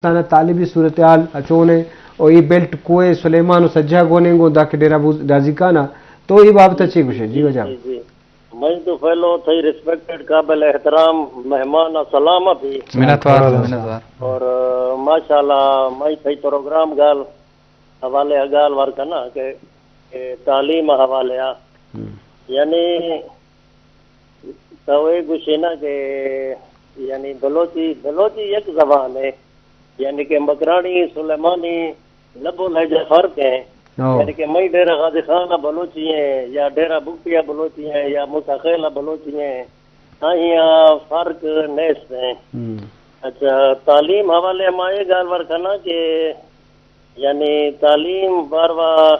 تانا تعلیمی صورتحال اچون ہے، اور یہ بیلٹ کوئے سلیمان و سجا گونے گو دا کہ ڈیرہ بوز-، غازی خان آ، تو یہ بابت اچھی گوشے، جی وجہ۔ جی، جی۔ میں تو پہلو تھئی ریسپیکٹڈ قابل احترام مہمان سلام بھی۔ منتوار، منتوار۔ اور، آ، ماشاءاللہ، میں تھئی پروگرام گال حوالے گال ور کنا کہ، کہ تعلیم حوالے آ۔ ہم۔ یعنی تو اے گوشے نا کہ یعنی بلوچی، بلوچی یک زبان ہے، یعنی کہ مکرانی، سلیمانی لب و لہجہ فرق ہیں۔ او۔ یعنی کہ مئی ڈیرہ غازی خان آ بلوچی ہیں یا ڈیرہ بگٹی آ بلوچی ہیں یا موسی خیل آ بلوچی ہیں، آہیا فرق نیست ہیں۔ ہم۔ اچھا، تعلیم حوالے ما یہ گال ور کنا کہ یعنی تعلیم باروا،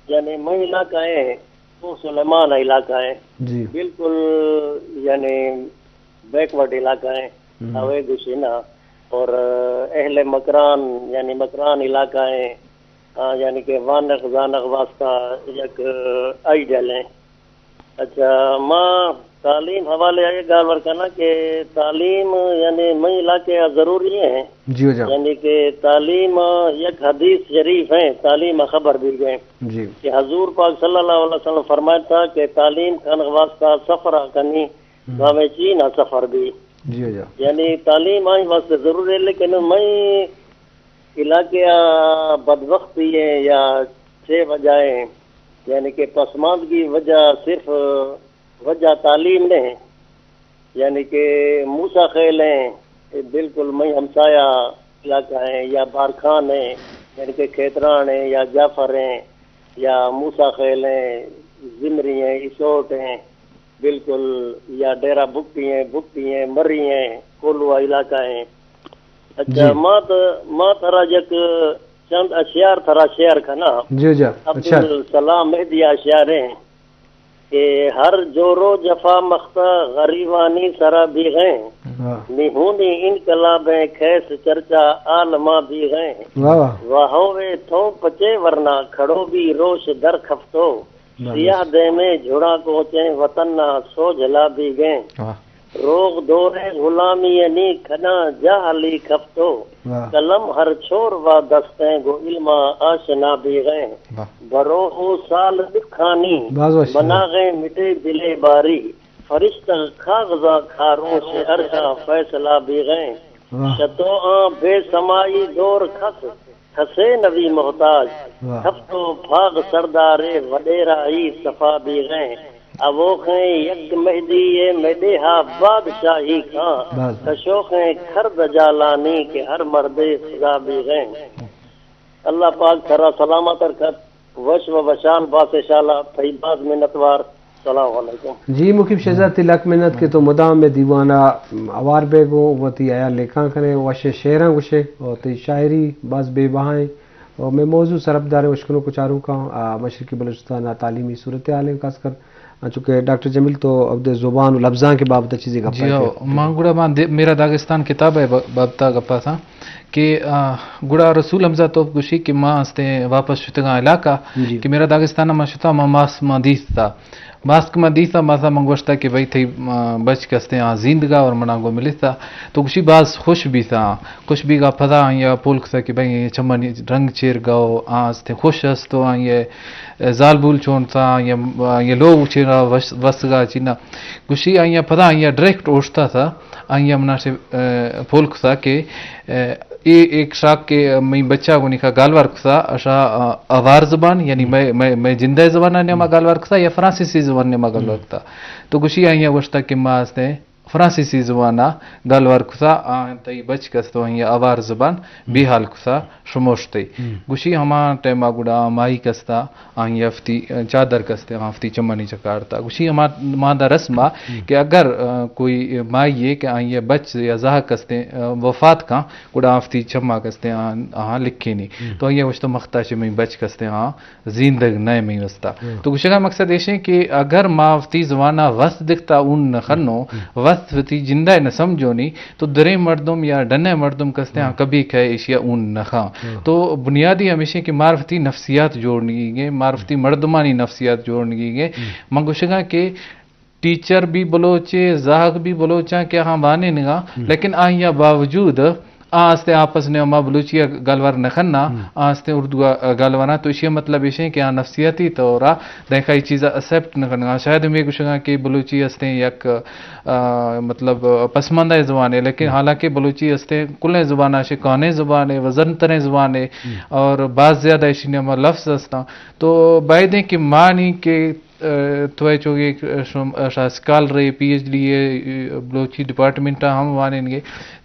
یعنی مئی علاقہ ہیں، وہ سلیمان علاقہ ہیں۔ جی۔ بالکل، یعنی بیکورڈ علاقہ ہیں، ہم۔ اوے گوشینا۔ اور اہل مکران، یعنی مکران علاقہ ہیں، آ، یعنی کہ وانخ زانخ واسطہ یک آئیڈیل ہیں۔ اچھا، ما تعلیم حوالے آ یہ گال ور کنا کہ تعلیم یعنی مئی علاقے آ ضروری ہیں۔ جی ہو جا۔ یعنی کہ تعلیم یک حدیث شریف ہیں، تعلیم خبر بھی گئے جی۔ کہ حضور پاک صلی اللہ علیہ وسلم فرمایا تھا کہ تعلیم کھان واسطہ سفر کنی ہم۔ گاویں چین آ سفر بھی۔ جی ہو جا۔ یعنی تعلیم آئی واسطے ضرور ہے، لیکن مئی علاقے آ بدبختی ہے یا چھ وجہ ہیں، یعنی کہ پسماندگی وجہ صرف وجہ تعلیم نے، یعنی کہ موسی خیل ہیں، یہ بالکل مئی ہمسایہ علاقہ ہیں، یا بارکھان ہیں، یعنی کہ کھیتران ہیں، یا جعفر ہیں، یا موسی خیل ہیں، زمری ہیں، اسوٹ ہیں، بالکل، یا ڈیرہ بگٹی ہیں، بگٹی ہیں، مری ہیں، کولوا علاقہ ہیں۔ اچھا، جی۔ ما ت-، ما ترا یک چند اشعار ترا شیئر کنا۔ جی، جی، اچھا۔ عبدالسلام مہدی اشعار ہیں کہ ہر جور و جفا مختا غریبانی سرا بیغیں۔ واہ۔ نہونی انقلابیں کھیس چرچا عالما بیغیں۔ واہ، واہ۔ واہوے تھو پچے ورنا کھڑو بی روش در کھفتو۔ بس۔ سیاہ دیمے جھڑا کوچیں وطن نا سوجھلا بیگیں۔ واہ۔ روغ دورے غلامی نی کھنا جاہلی کھفتو۔ واہ۔ قلم ہر چھور وا دستیں گو علما آشنا بیغیں۔ واہ۔ برو او سال دکھانی باز وش۔ مناغیں مٹے دلے باری۔ فرشتہ کاغذا کھاروں سے عرشا فیصلہ بیغیں۔ واہ۔ شتو آں بے سمائی دور کھس کھسے نبی محتاج، واہ۔ کھفتو پھاغ سردارے وڈیرائی صفا بیغیں۔ اووخیں یک مہدی اے مئے ڈیہا بادشاہی کھاں، بس۔ کشوخیں کھر دجالانی کہ ہر مردے خدا بیغیں۔ اللہ پاک تھرا سلامت رکھت، وش و وشحال باس انشاءاللہ، تھئی باز منتوار۔ السلام علیکم۔ جی مقیم شہزاد، تئی لک منت کہ تو مدام مئے دیوان ء ہوار بیگ ء وتی ہیال لیکان کنے، وشیں شعراں گوشے و تئی شاعری باز بے بہائیں و مئے موضوع سرپداریں اشکنوک و چاروکاں، آ، مشرقی بلوچستان ء تعلیمی صورتحالیں، خاص کر انچو کہ ڈاکٹر جمیل تو عبد زبان و لبزانک بابت چیزے گپ جی ہو، من گڑا من دے-، میرا داغستان کتاب ہے ب-، بابتا گپا تھا کہ، آ، گڑا رسول حمزہ توپ گوشی کہ ما ہستے واپس شتگاں علاقہ جی۔ کہ میرا داغستان ما شتا، ما ماس ما دیستا۔ ماسک ما دیسا، ماسا من گوشتا کہ بھئی تھئی، آ، بچک ہستیں آ زیندگا اور منا گو ملسا۔ تو گوشی باز خوش بیسا، خوش بیگا پدا آئیا پول کسا کہ بھئی چمانی رنگ چیر گو آ ہستیں خوش ہستو، آئیے زالبول چون تھا، آئیے، آئیے لوگ چیرا وس-، وسگا چینا۔ گوشی آئیا پدا آئیا ڈائریکٹ اوشتا تھا، آئیا منا سے، آ، پول کسا کہ، آ، اے ایک شاک کہ مئی بچا گونی کا گالوار کسا، اشا، آ، آوار زبان، یعنی ہم۔ مئے، مئے، مئے جندہ زبان نیما ہم۔ گالوار کسا یا فرانسیسی زبان نیما گالوار ہم۔ کسا۔ تو گوشی آئیا گوشتا کہ ما ہستیں فرانسیسی زبان ء گالوار کسا، آ تئی بچک است و آئی آوار زبان ہم۔ بے حال کسا شموشتے۔ ہم۔ گوشی ہما ٹائما گڑا مائی کستا آئی ہفتی چادر کستے، آ ہفتی چمانی چکارتا۔ گوشی ہما ماں دا رسم آ ہم۔ کہ اگر، آ، کوئی مائی ہے کہ آئی بچ یا زاہ کستے، آ، وفات کاں، گڑا آ ہفتی چما کستے، آ، آ لکھینی۔ ہم۔ تو آئی وشتا مختا چہ مئی بچ کستے، آ زیندگ نئے مئی وستا۔ ہم۔ تو گوشگا مقصد ایشیں کہ اگر ما وتی زبانا وس دکھتا اون نہ خنو، ہم۔ وس وتی جندا نہ سمجھونی، تو دریں مردم یا ڈنے مردم کستے ہم۔ آ کبھی کھے ایشیا اون نہ خاں۔ ہم۔ تو بنیادی ہمیشیں کہ مار وتی نفسیات جوڑنگی گے، مار وتی ہم۔ مردمانی نفسیات جوڑنگی گے۔ ہم۔ من گوشگا کہ ٹیچر بھی بلوچے، زاہگ بھی بلوچاں کہ آہاں وانینگا، ہم۔ لیکن آئیا باوجود آ ہستیں آپس نیاما بلوچی ءَ گالوار نہ کناں، آ ہستیں اردو ءَ گالواراں، تو ایشی ءِ مطلب ایش ایں کہ آ نفسیاتی طور ءَ دانکہ اے چیز ءَ ایکسپٹ نہ کناں۔ شاید ہمے گوشگاں کہ بلوچی ہستیں یک، آ، مطلب پسماندہ زبانے، لیکن حالانکہ بلوچی ہستیں کلیں زباناں چہ کانیں زبانے، وزن تریں زبانے، اور باز زیادہ ایشی نیاما لفظ ہستاں۔ تو بایدیں کہ ما نی کہ، آ، تو اے چوکہ شم-، شا اسکالرے، پی ایچ ڈی اے، بلوچی ڈپارٹمنٹ ءَ ہم وانینگے۔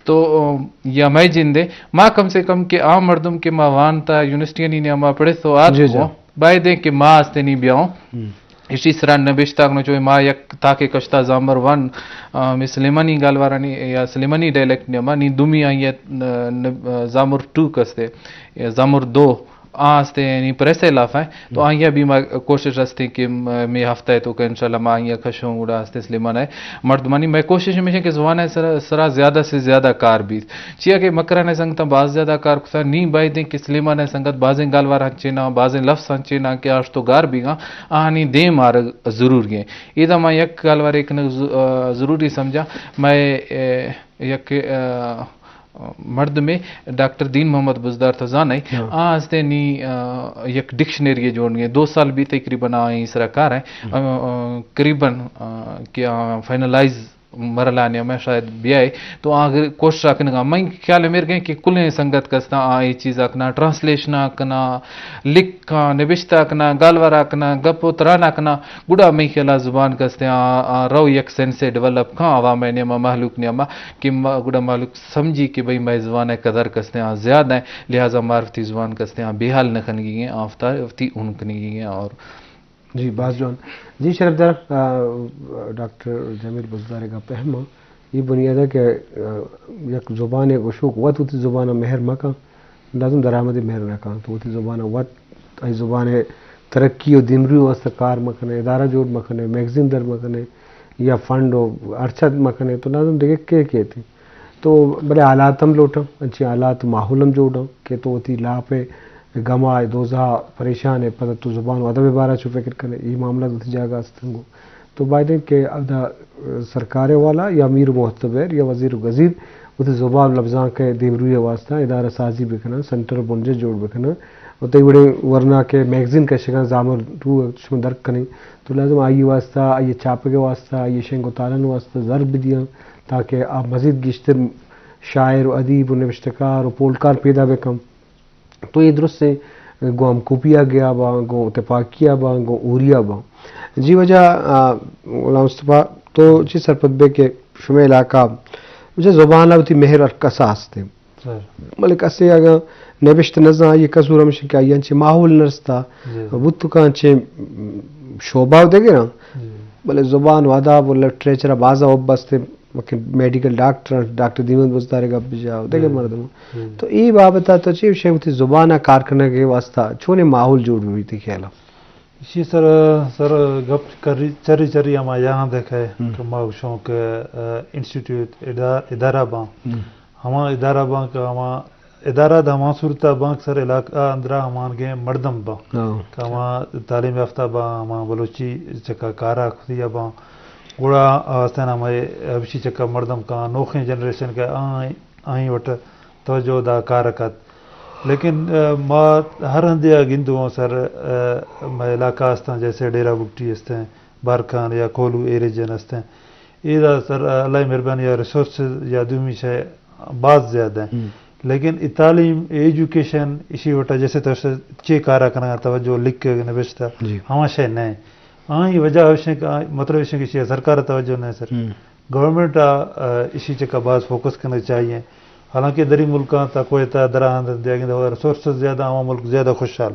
تو، آ، یا مئے جندے، ما کم سے کم کہ آ مردم کہ ما وانتا، یونیورسٹیانی نیاما پڑھتو آتکو، بایدیں کہ ما استنی بیاؤں۔ ایشی سرا نبشتہ کنو، چو ما یک تاکے کشتا زامر ون، آ، ہمے سلیمانی گالوارانی یا سلیمانی ڈائلیکٹ نیاما، نی دومی آئی ءَ، آ، نب-، آ، زامر ٹو کستے، یا زامر دو، آ ہستیں یعنی پریس ءِ لاف ءَ، تو آئی ءَ بھی ما کوشش ہستیں کہ م-، مے ہفتہ ءِ توکا انشاءاللہ ما آئی ءَ کشوں گڑا ہستیں سلیمان ءِ مردمانی۔ مئے کوشش ہمیش ایں کہ زبان ءِ سرا، سرا زیادہ سے زیادہ کار بیت۔ چیا کہ مکران ءِ سنگتاں باز زیادہ کار کتا، نی بایدیں کہ سلیمان ءِ سنگت بازیں گالوار ہنچیناں، بازیں لفظ ہنچیناں کہ آش تو گار بیگاں، آہانی دیم آرگ ضروری ایں۔ ایدا ما یک گالوارے کنگ ز-، آ، ضروری سمجھاں۔ مئے، اے، یک، آ، مردمے ڈاکٹر دین محمد بزدار تو زانئے، آ ہستیں نی، آ، یک ڈکشنری جوڑ گئے، دو سال بھی تقریباً آ ایں سرا کار ایں۔ آ، آ، قریباً، آ، کہ آ فائنلائز مرحلہ نے ہمیں شاید بیائے، تو آ اگر کوشش کنگا، میں خیال میر گئے کہ کلیں سنگت کستاں آ اے چیز کنا، ٹرانسلیشن کنا، لکھاں، نبشتہ کناں، گالوارا کناں، گپ و تران کناں، گڑا مئی خیالا زبان کستیں آ، آ رو یک سینسے ڈیولپ کاں عوام نیاما، مہلوک نیاما، کہ ما، گڑا مہلوک سمجھی کہ بھئی مئے زبان قدر کستیں آ زیادہ ایں، لہذا ما وتی زبان کستیں آ بے حال نہ کنگی ایں، آ وتا وتی ہون کنگی ایں۔ اور جی، باز جوان۔ جی، شرف دار، آ، ڈاکٹر جمیل بزدار گپ اہم اے بنیاد کہ، آ، یک زبان گوشوک وت وتی زبان مہر مکن، لازم درآمدی مہر نہ کن، تو وتی زبان ءَ وت، آئی زبان ءِ ترقی و دیمروی واسطہ کار مکنے، ادارہ جوڑ مکنے، میگزین در مکنے، یا فنڈ و ہرچ مکنے، تو لازم دگہ کے کیتی۔ تو بلے حالات ہم لوٹاں، انچیں حالات ماحول ہم جوڑاں کہ تو وتی لاپ ءِ گما ءِ دوزہ ءَ پریشان ئے، پدا تو زبان و ادب ءِ بارہ چو فکر کنے، اے معاملہ وتی جاگہ استنگو۔ تو بایدیں کہ ادا سرکار والا یا میر معتبر یا وزیر و گزیر وتی زبان لبزانک ءِ دیمروی ءِ واسطہ ادارہ سازی بکنن، سنٹر بنجہ جوڑ بکنن۔ و تئی وڑیں ورنا کہ میگزین کشگاں زامر ٹو شما درک کنیں، تو لازم آئی واسطہ، آئی چاپگ ءِ واسطہ، آئی شنگ و تالان واسطہ زر بدیاں، تاکہ آ مزید گیشتر شاعر و ادیب و نبشتہ کار و پولکار پیدا بکن۔ تو اے درستیں گوں ہمکوپی ءَ گیا باں، گوں تپاکی ءَ باں، گوں اوری ءَ باں۔ جی واجہ، آ، غلام مصطفی، تو چی سرپد بے کہ شمئے علاقہ، واجہ زبان ءَ وتی مہر ہر کس ءَ ہستیں۔ بلے کسے اگاں نبشت نہ زان، آئی قصور ہمش کہ آئی انچیں ماحول نہ رستا، بوت کاں چے شعبہ و دگراں۔ بلے زبان و ادب و لٹریچر ءَ بازا حب ہستیں۔ وکیں میڈیکل ڈاکٹر، ڈاکٹر دیمن بزدار ءِ گپ بجا و دگہ مردم۔ تو اے بابت ءَ تو چے گوشے، وتی زبان ءَ کار کنگ ءِ واسطہ چونیں ماحول جوڑ بہ بیت تئی خیال ءَ؟ ایشی سر، سر گپ کری، چری چری ہما یہاں دیکھے کہ ما گوشوں کہ، آ، انسٹیٹیوٹ ادا-، ادارہ باں۔ ہما ادارہ باں کہ ہما ادارہ دا ہما صورت ءَ باں کہ سر علاقہ اندرا ہمانگیں مردم باں کہ ہما تعلیم یافتہ باں، ہما بلوچی چکا کارا کتی باں۔ گڑا آستین ہمے ہمشی چکا مردم کاں، نوخیں جنریشن کہ آئیں، آئیں وٹ توجہ دا کار کت۔ لیکن، آ، ما ہر ہندے ءَ گندوں سر، آ، مئے علاقہ استاں، جیسے ڈیرہ بگٹی استیں، بارکھان یا کولو اے ریجن استیں۔ ایدا سر، آ، اللہ مہربانی یا ریسورسز یا دومی شے باز زیادہ ہیں۔ لیکن ای تعلیم، ای ایجوکیشن، اسی وٹا جیسے تو چے کارا کنگا توجہ، لکھ کے نبشتہ، ہما شے نہیں۔ آئی وجہ ہوشیں کہ آ-، مطلب ہوشیں کہ اسی سرکار توجہ نہیں سر۔ گورنمنٹ آ، آ، اسی چکا باز فوکس کرنا چاہیے۔ حالانکہ دری ملکاں تا کوئٹہ، درا ہند دیگیں ریسورسز زیادہ، عوام ملک زیادہ خوشحال۔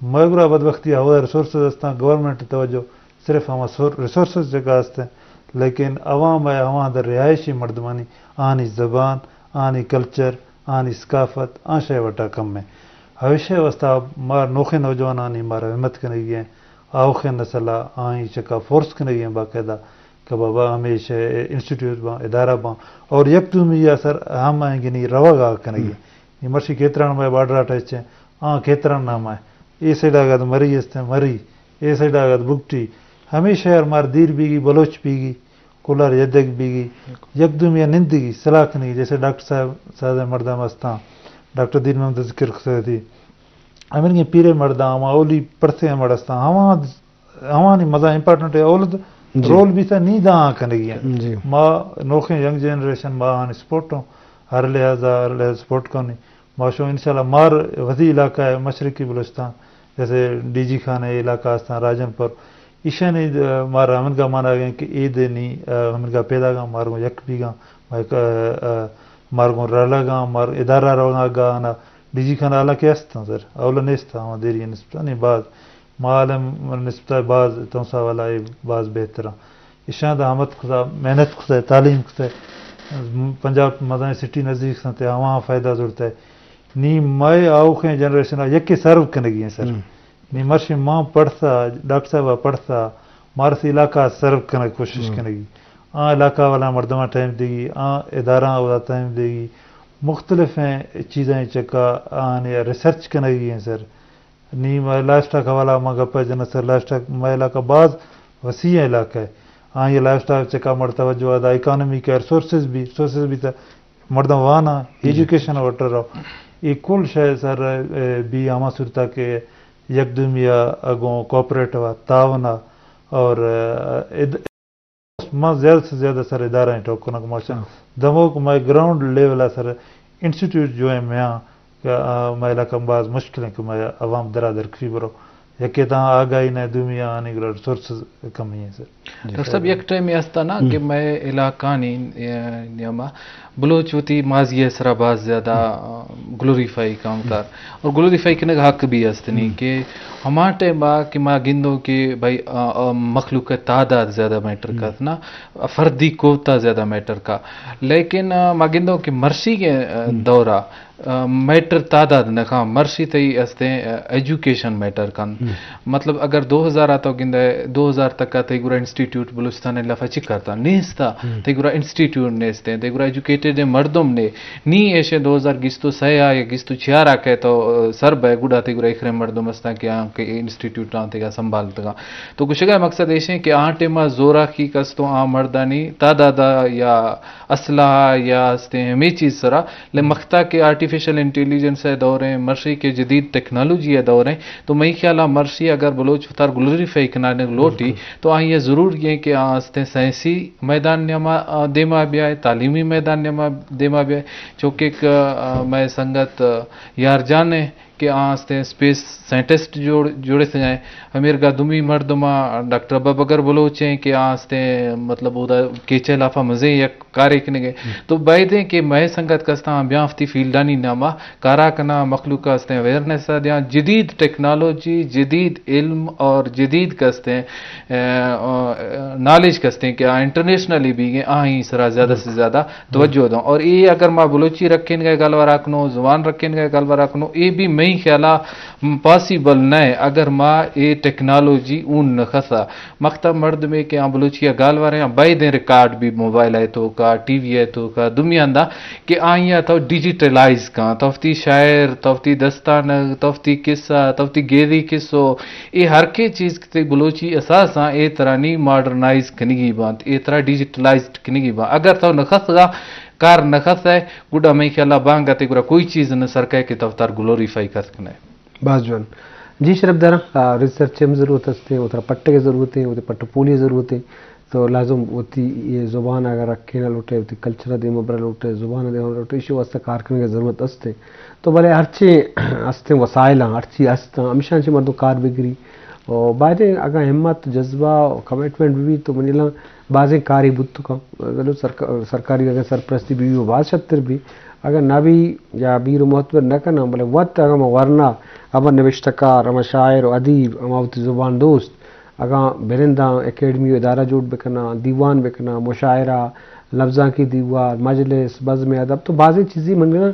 مگر آ بدبختی ہوا ریسورسز استاں، گورنمنٹ توجہ صرف ہما سور-، ریسورسز جگہ است ہیں، لیکن عوام ء ہما در رہائشی مردمانی آنی زبان، آنی کلچر، آنی ثقافت، آ شے وٹا کم ہیں۔ ہمیشہ واسطہ مار نوخیں نوجوانانی مارا ہمت کنگی ہیں، آوخیں نسل ء آئی چکا فورس کنگی ہیں باقاعدہ کہ بابا ہمیشہ انسٹیٹیوٹ باں، ادارہ باں اور یک دومی اثر ہم آئیں گنی روگ آ کنگی ہیں۔ یہ مرشی کھیتران میں بارڈر اٹیچ ہیں، آ کھیتران نام ہے۔ اے سائیڈ آگت مری است، مری، اے سائیڈ آگت بگٹی، ہمے شہر مار دیر بیگی، بلوچ بیگی، کلار یدگ بیگی، یک دومی ءَ نندگی، صلاح کنگی، جیسے ڈاکٹر صاحب سازیں مردم استاں، ڈاکٹر دین محمد ذکر کسیتی، ہمینگیں پیرے مرداں، ہما اولی پرسے مڑ استاں، ہما، ہمانی مزا امپورٹنٹ ہے، اولد جی۔ رول بیتا نی داں کنگی ہیں۔ جی۔ ما نوخیں ینگ جنریشن ما آنی سپورٹ ہوں، ہر لحاظ، ہر لحاظ سپورٹ کنی۔ ما شو انشاءاللہ مار وتی علاقہ ہے مشرقی بلوچستان، جیسے ڈی جی خان ہے علاقہ استان راجن پور، ایشانی، آ، مار ہمنگا مانا گئے کہ اے دے نی، آ، ہمنگا پیدا گا، مار گوں یک بیگا، ما یک، آ، آ، مار گوں رلا گا، مار ادارہ روگا گا، نا ڈی جی خان حالانکہ استان سر، اولا نیستا، ہما دیری نسبتا نہیں باز، ما عالم نسبتا باز تونسا والا اے باز بہتر ہیں۔ ایشاں داں ہمت کتا، محنت کتا، تعلیم کتا، پنجاب مزنیں سٹی نزدیک سنت، ہواں فائدہ زرتا۔ نی مئے آؤخیں جنریشن ءَ یکے سرو کنگی ہیں سر۔ ہم۔ نی مرشی ما پڑھتا، ڈاکٹر صاحب ءَ پڑھتا، مارسی علاقہ ءَ سرو کنگ کوشش ہم۔ کنگی۔ آ علاقہ والا مردماں ٹائم دیگی، آ ادارہ والا ٹائم دیگی، مختلف ہیں چیزیں چکا آنے ریسرچ کنگی ہیں سر۔ نی مئے لائف سٹاک حوالہ ما گپ ءَ جناں سر، لائف سٹاک مئے علاقہ باز وسیع علاقہ ہے۔ آں یہ لائف سٹاک چکا مڑ توجہ دا، اکانومی کا ریسورسز بھی، ریسورسز بھی تا مردم وانا، جی۔ ایجوکیشن وٹر رو۔ یہ کل شے سر، اے، بھی ہما صورت ہے کہ یک دومی ءَ گوں کوآپریٹو ءَ تعاون ءَ اور، اے، اد-، ما زیادہ سے زیادہ سر ادارہ ہیں ٹوک کنگ ماشا۔ ہاں۔ دموک مئے گراؤنڈ لیول ءَ سر انسٹیٹیوٹ جو ہیں میاں کہ، آ، مئے علاقہ باز مشکل ہیں کہ مئے عوام درا درکری برو۔ یکے تاں آگاہی نہ، دومی آنی گرا ریسورسز کمی ہیں سر۔ جی۔ ڈاکٹر صاحب، یک ٹائم یہ استا نا ہم۔ کہ مئے علاقہ نی، اے، نیاما بلوچ وتی ماضی ءِ سرا باز زیادہ، آ، گلوریفائی کام کار اور گلوریفائی کنگ حق بھی است نی ہم۔ کہ ہما ٹائم آ کہ ما گندوں کہ بھائی، آ، آ، مخلوق ءِ تعداد زیادہ میٹر ہم۔ کت نا، فردی کوتا زیادہ میٹر کا۔ لیکن، آ، ما گندوں کہ مرشی کے، آ، ہم۔ دورا، آ، میٹر تعداد نہ کھاں، مرشی تئی استیں، آ، ایجوکیشن میٹر کن۔ ہم۔ مطلب اگر دو ہزار آ تو گندے، دو ہزار تک آ تئی گورا انسٹیٹیوٹ بلوچستان ءِ لفا چکرتا نیستا، ہم۔ تئی گورا انسٹیٹیوٹ نیستیں، تئی گورا ایجوکیٹڈ مردم نے، نی ایشے دو ہزار گیست و سئے آ یا گیست و چیار آ کہ تو، آ، سر بئے گڈا تئی گورا اخرے مردم استاں کہ آں کہ انسٹیٹیوٹ آں تیگا سنبھالتگاں۔ تو گشگا مقصد ایشیں کہ آں ٹیما زوراکی کستوں آں مردانی تعدادا یا اسلحہ یا استیں ہمے چیز سرا، لے ہم۔ مختا کہ آرٹیفیشل انٹیلیجنس ءِ دور ہیں، مرشی کے جدید ٹیکنالوجی ءِ دور ہیں، تو مئی خیال آ مرشی اگر بلوچ وتار گلوریفائی کنانگ لوٹی، بالکل۔ تو آئی ءَ ضرور یہ کہ آ استیں سائنسی میدان نیاما، آ، دیما بیائے، تعلیمی میدان نیاما دیما بیائے، چونکہ ایک، آ، مئے سنگت، آ، یار جان ہیں کہ آ استیں اسپیس سائنٹسٹ جوڑ، جوڑے سے جائیں۔ امیرگا دومی مردم آ ڈاکٹر ابا بگر بلوچ ہیں کہ آ استیں مطلب اودا کیچے لافا مزے یک کارے کنگے۔ ہم۔ تو بایدیں کہ مئے سنگت کستاں بیاں وتی فیلڈانی ناما کارا کناں، مخلوق ءَ استیں اویئرنس ءَ دیاں، جدید ٹیکنالوجی، جدید علم اور جدید کستیں، آ، آ، نالج کستیں کہ آ انٹرنیشنلی بیگیں، آہی سرا زیادہ سے بالکل۔ زیادہ توجہ دوں۔ اور اے اگر ما بلوچی رکھیں گئے گالوارا کنو، زبان رکھیں گئے گالوارا کنو، اے بھی مئی خیالا پاسیبل نہ ہے اگر ما اے ٹیکنالوجی اون نہ کھسا۔ مختا مردمے کہ آ بلوچی ءَ گالواریں، آ بایدیں ریکارڈ بھی موبائل ءِ توکا، ٹی وی ءِ توکا، دومی ہندا کہ آئی ءَ تو ڈیجیٹلائز کن، تو وتی شاعر، تو وتی دستانگ، تو وتی قصہ، تو وتی گیدی قصو، اے ہر کے چیز کہ تئی بلوچی اساساں اے ترا نی ماڈرنائز کنگی بنت، اے ترا ڈیجیٹلائزڈ کنگی بنت۔ اگر تو نہ کھسگا، کار نہ کھسئے، گڈا مئی خیالا بانگا تئی گورا کوئی چیز نہ سر کئے کہ تو وتار گلوریفائی کت کنئے۔ باز جوان۔ جی شرپ داراں، آ، ریسرچ ہم ضرورت است ہیں، وترا پٹگ ضرورت ہیں، وتی پٹ پولی ضرورت ہیں۔ تو لازم وتی یہ زبان اگر رکھیں لوٹے، وتی کلچر دیما برا لوٹے، زبان دیما برا لوٹے، ایشی واسطہ کار کنگ ضرورت است ہیں۔ تو بلے ہرچی است ہیں وسائل ہیں، ہرچی است ہیں، ہمیشاں چہ مردم کار بگری۔ اور بایدیں اگر ہمت، جذبہ، کمٹمنٹ بھی، تو منی الان بازیں کارے بوت کنت۔ ضرور سرک-، سرکاری اگر سرپرستی بھی، وہ باز شتر بھی۔ اگر نہ بھی یا میر و معتبر نہ کناں، بلے وت اگاں ما ورنا، ہما نبشتہ کار، ہما شاعر و ادیب، ہما وتی زبان دوست، اگاں بننداں اکیڈمی و ادارہ جوڑ بکناں، دیوان بکناں، مشاعرہ، لبزانکی دیوان، مجلس، بزم ادب، تو بازیں چیزی من گراں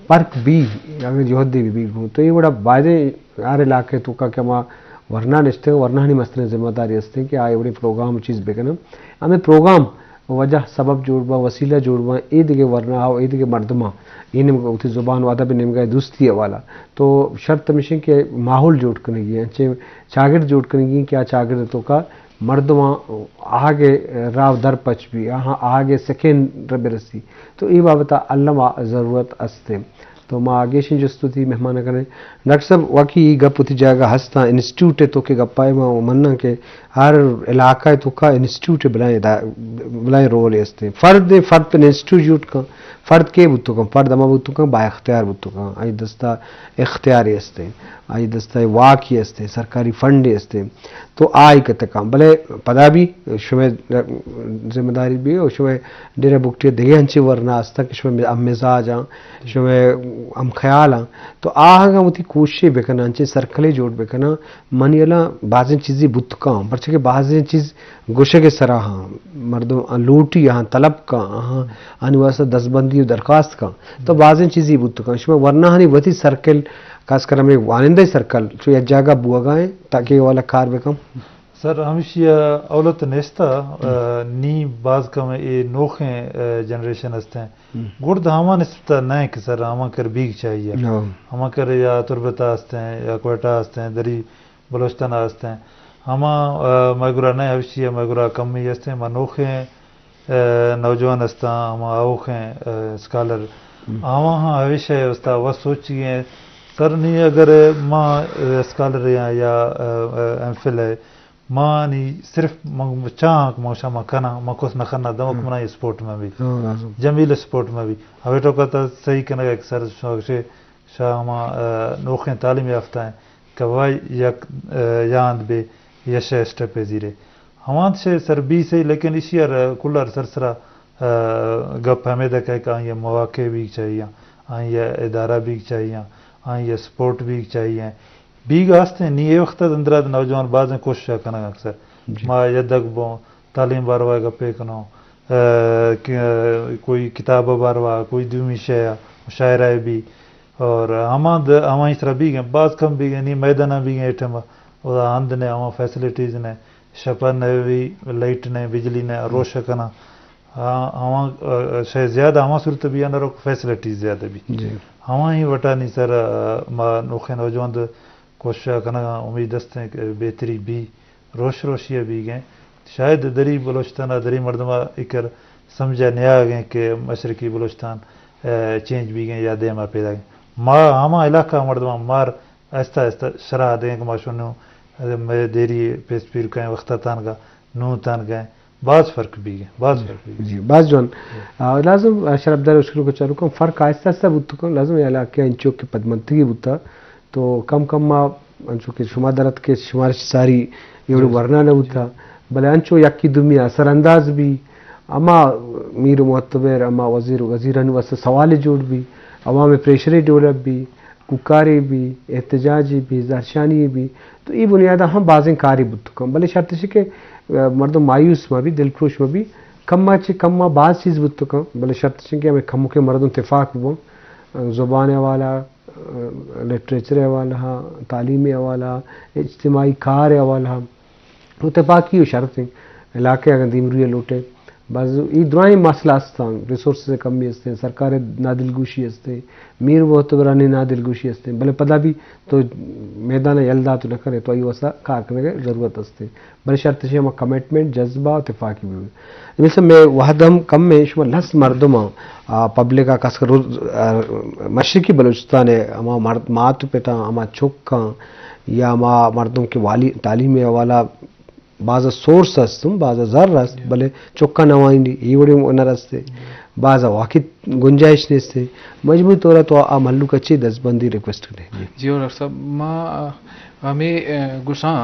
پرک بی، اگاں جہدے بی بی گوں۔ تو اے وڑا بایدیں ہر علاقہ توکا کہ ہما ورنا نشتگ، ورناہانی مستریں ذمہ داری است کہ آ اے وڑیں پروگرام و چیز بکناں۔ ہمے پروگرام وجہ سبب جوڑ باں، وسیلہ جوڑ باں، اے دگہ ورنا و اے دگہ مردماں، اے نیمگا وتی زبان و ادب نیمگا دوستی حوالہ۔ تو شرط ہمیش انت کہ ماحول جوڑ کنگی، انچیں چاگرد جوڑ کنگی کہ آ چاگرد توکا مردماں آہگ ء راہ در پچ بی، آہاں آہگ ء سکین ر برسی۔ تو اے بابت ء الم آ ضرورت است انت۔ تو ما گیشیں جست وتی مہمان ء کنیں۔ ڈاکٹر صاحب، واقعی اے گپ وتی جاگہ ہستاں، انسٹیٹیوٹ ء تو کہ گپا ء ما مناں کہ ہر علاقہ ء توکا انسٹیٹیوٹ ء بلائیں دا-، بلائیں رولے است انت۔ فرد ء فرد پہ انسٹیٹیوٹ کن، فرد کے بوتو کن، فرد ہما بوتو کن با اختیار بوتو کن، آئی دستا اختیارے است انت، آئی دستا واکی است انت، سرکاری فنڈے است انت۔ تو آئی کتکاں، بلے پدا بھی شمئے ذمہ داری بھی اور شمئے ڈیرہ بگٹی دگہ انچیں ورنا ہستاں کہ شمئے ہم مزاج آں، شمئے ہم خیال آں، تو آہاں وتی کوششے بکناں، انچیں سرکلے جوڑ بکناں۔ منی الا بازیں چیزے بوت کاں، پرچہ کہ بازیں چیز گوشگ ء سرا ہاں، مردم آ لوٹی آہاں طلب کاں، آہاں آنی واسطہ دستبندی و درخواست کاں، تو بازیں چیزے بوت کاں۔ شمئے ورناہانی وتی سرکل، خاص کر ہمیں وانندہ سرکل، چو یک جاگہ بوگا ہیں تاکہ یہ والا کار بکن۔ سر، ہمیشی ء اولت نیستہ، ء، نی باز کم اے نوخیں، ء، جنریشن ہستیں۔ گڑد ہما نسبت نہ کہ سر ہما کر بیگ چاہیے۔ ہما کر یا تربت ہستیں یا کوئٹہ ہستیں، دری بلوچستان ہستیں۔ ہما، ء، مئے گرا نہ ہمیشی ء مئے گرا کمی ہستیں، ما نوخیں، ء، نوجوان ہستاں، ہما اوخیں، ء، اسکالر۔ آواں ہاں ہمیشہ واسطہ و سوچی ہیں، سر نی اگر ما، ء، اسکالر یا، یا، ء، ء، ایم فل ہے، ما نی صرف من چاہاں کہ من شما کناں، من کس نہ کناں، دمک منا یہ سپورٹ میں بھی۔ جمیل سپورٹ میں بھی۔ اوے ٹوکا تا صحیح کنگا ایک سر شوق سے شاہ ہما، ء، نوخیں تعلیم یافتہ ہیں کہ وہ یک، ء، یاند بے یش اسٹیپ زیرے۔ ہمان سے سر بی سے، لیکن اسی ار کل ار سر سرا، ء، گپ ہمیں دکھے کہ آئی مواقع بھی چاہیے، آئی ادارہ بھی چاہیے، آئی سپورٹ بھی چاہیے۔ بیگ آستیں، نی اے وخت ء اندرا نوجوان بازیں کوشش ء کنگ اکثر۔ ما یدگ بوں، تعلیم باروا گپے کنوں، ء، کہ کوئی کتاب باروا، کوئی دومی شے مشاعرہ بھی، اور ہما د-، ہما اس طرح بیگ ہیں، باز کم بیگ ہیں، نی میدان بیگ ہیں، ایٹم، او ہند نے، ہما فیسلٹیز نے، شپا نے بھی، لائٹ نے، بجلی نے، روش کنا۔ آ، ہما، آ، شے زیادہ ہما صورت بھی انر فیسلٹیز زیادہ بھی۔ ہما ہی وٹانی سر، آ، ما نوخے نوجوان د-، کوشش کنگا، امید است ہیں کہ بہتری بھی، روش روشی بھی گئے۔ شاید دری بلوچستان، دری مردم اکر سمجھا نیا گئے کہ مشرقی بلوچستان، آ، چینج بھی گئے یا دیما پیدا گئے۔ ما ہما علاقہ مردم مار آہستہ آہستہ شرح دیں کہ ما شنو، مئے دیری پیس پیر کئیں وقت تانگا، نوں تانگا، باز فرق بیگ، باز فرق بیگ۔ جی، باز جوان۔ آ، لازم، آ، شرپدار اشکنوک چاروکاں فرق آہستہ آہستہ بوت کن، لازم اے علاقہ انچو کہ پدمنتگی بوتا، تو کم کم ما انچو کہ شما درت کہ شمارش ساری ایوڑی ورنا نہ بوتا، بلے انچو یکی دومی اثر انداز بی، اما میر و معتبر، اما وزیر، وزیرانی واسطہ سوال جوڑ بی، عوام پریشر ڈیولپ بی، کوکارے بی، احتجاجے بی، زہرشانی بی، تو ای بنیادا ہم بازیں کارے بوت کن۔ بلے شرط اش کہ، ء، مردم مایوس مہ بی، دلپروش مہ بی، کما چہ کما باز چیز بوت کن۔ بلے شرط اش کہ ہمیں کمکیں مردم تفاق ببن، زبان حوالہ، ء، لٹریچر حوالہ، تعلیم حوالہ، اجتماعی کار حوالہ، و تپاکی و شرط انت۔ علاقہ اگاں دیمروی لوٹے، باز ای درائیں مسئلہ استاں، ریسورسز کمی استیں، سرکار نادلگوشی استیں، میر و معتبرانی نادلگوشی استیں، بلے پدا بھی تو میدان یل دات نہ کرے تو ای واسطہ کار کرنے کی ضرورت استیں۔ بلے شرط چی ہما کمٹمنٹ، جذبہ و تپاکی بھی۔ مثل میں وحد ہم کم میں شما لس مردم آ، پبلک آ کس روز، آ، مشرقی بلوچستان ہے، ہما مرد مات پتا، ہما چکاں یا ہما مردم کے والی تعلیم حوالہ باز سورس است، باز زر است، بلے چکا نوائنی ای وڑی نہ رستے، باز واقعی گنجائش نیستے۔ مجموعی طور تو آ مھلوک اچھی دستبندی ریکویسٹ کرے۔ جی، اور ڈاکٹر صاحب، ما، آ، ہمیں، آ، گوشاں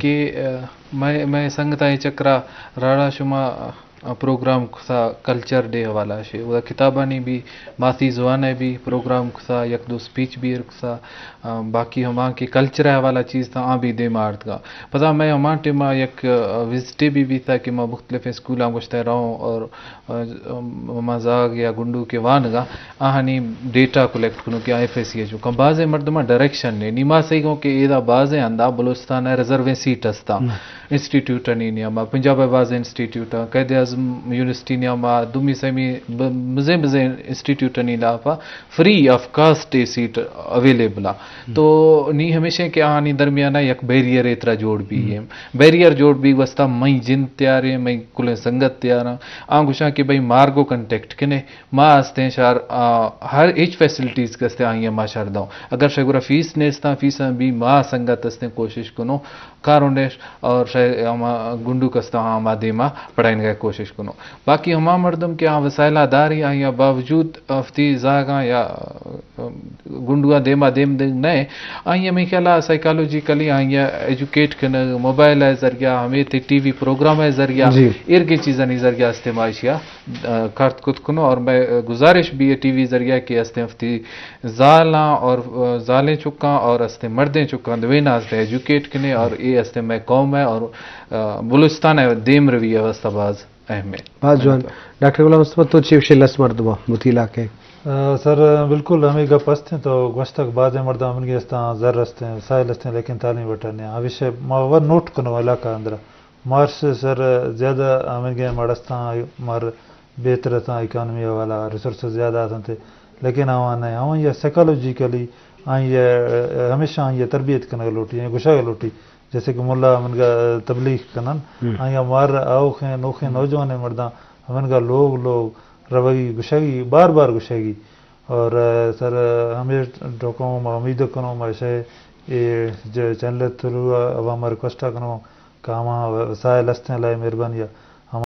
کہ، آ، میں، میں سنگتاں اے چکرا راڑا شما، آ، پروگرام کسا کلچر ڈے حوالہ شے، و کتابانی بھی ماسی زبان ہے بھی پروگرام کسا، یک دو سپیچ بھی کسا، آ، باقی ہما کہ کلچر حوالہ چیز تھا آ بھی دے مارت گا۔ پدا میں ہما ٹائم یک، آ، وزٹے بھی بھی تھا کہ ما مختلف اسکولاں گوشتے رہوں اور، آ، ہما زاگ یا گنڈو کے وانگا آہانی ڈیٹا کلیکٹ کنوں کہ آئی ایف ایس سی ہے جو کم بازیں مردماں ڈائریکشن نے نیما صحیح گوں کہ ایدا بازیں ہندا بلوچستان ہے ریزرویں سیٹ ہستا۔ انسٹیٹیوٹ انی نیما پنجاب ہے بازیں انسٹیٹیوٹ، قید اعظم یونیورسٹی نیاما، دومی سیمی ب-، مزیں مزیں انسٹیٹیوٹانی لاپا فری آف کاسٹ اے سیٹ اویلیبل آ۔ تو نی ہمیشہ کہ آہانی درمیان یک بیریئر اترا جوڑ بی اے۔ بیریئر جوڑ بی واسطہ مئی جند تیار اے، مئی کلیں سنگت تیار آں۔ آں گوشاں کہ بھئی مارگو کنٹیکٹ کنے، ما استیں شار، آ، ہر ہچ فیسلٹیز کہ استیں آئی ما شار دوں۔ اگر شگورا فیس نیستاں، فیساں بی ما سنگت استیں کوشش کنوں۔ کارونڈیش اور شاید ہما گنڈوک استاں ہما دیما پڑھائینگا کوشش کنوں۔ باقی ہما مردم کہ آ وسائل داری آئی باوجود افتی زاگاں یا گنڈواں دیما دیم دے نئے، آئی ہمیں خیال سائیکالوجیکلی آئی ایجوکیٹ کنگ، موبائل ذریعہ، ہمیں تے ٹی وی پروگرام ذریعہ، جی۔ ایرگیں چیزانی ذریعہ استعمال شیا، آ، کرت کت کنوں۔ اور میں گزارش بھی ہے ٹی وی ذریعہ کہ استیں افتی زالاں اور، آ، زالیں چکاں اور استیں مردیں چکاں دوینا استیں ایجوکیٹ کنے اور اے استیں میں قوم ہے اور، آ، بلوچستان ہے دیم روی ہے واسطہ باز اہم ہے۔ باز جوان۔ ڈاکٹر غلام مصطفی تو چی وشے لس مردماں متی علاقے؟ آ، سر، بالکل ہمیں گپ استیں تو گوشتگ بازیں مردم ہمنگے استاں زر استیں، وسائل استیں لیکن تعلیم وٹا نہیں۔ ہمیشہ ما ور نوٹ کنو علاقہ اندرا مارش سر زیادہ ہمنگے مڑ استاں، مار بہتر اتاں، اکانومی والا ریسورسز زیادہ آتنت، لیکن آواں نہ، آواں یا سائیکالوجیکلی آئی ہمیشہ آئی تربیت کنگ لوٹی، آئی گشگ لوٹی، جیسے کہ ملا منگا تبلیغ کنن، آئی مار آوخیں نوخیں نوجوانیں مرداں ہمنگا لوگ لوگ روگی گشگی، بار بار گشگی۔ اور سر ہمیں ڈوکوں ما امید کنوں ما شے اے چینل تھرو عوام ریکویسٹ کنوں کہ ہما وسائل استیں لائے مہربانی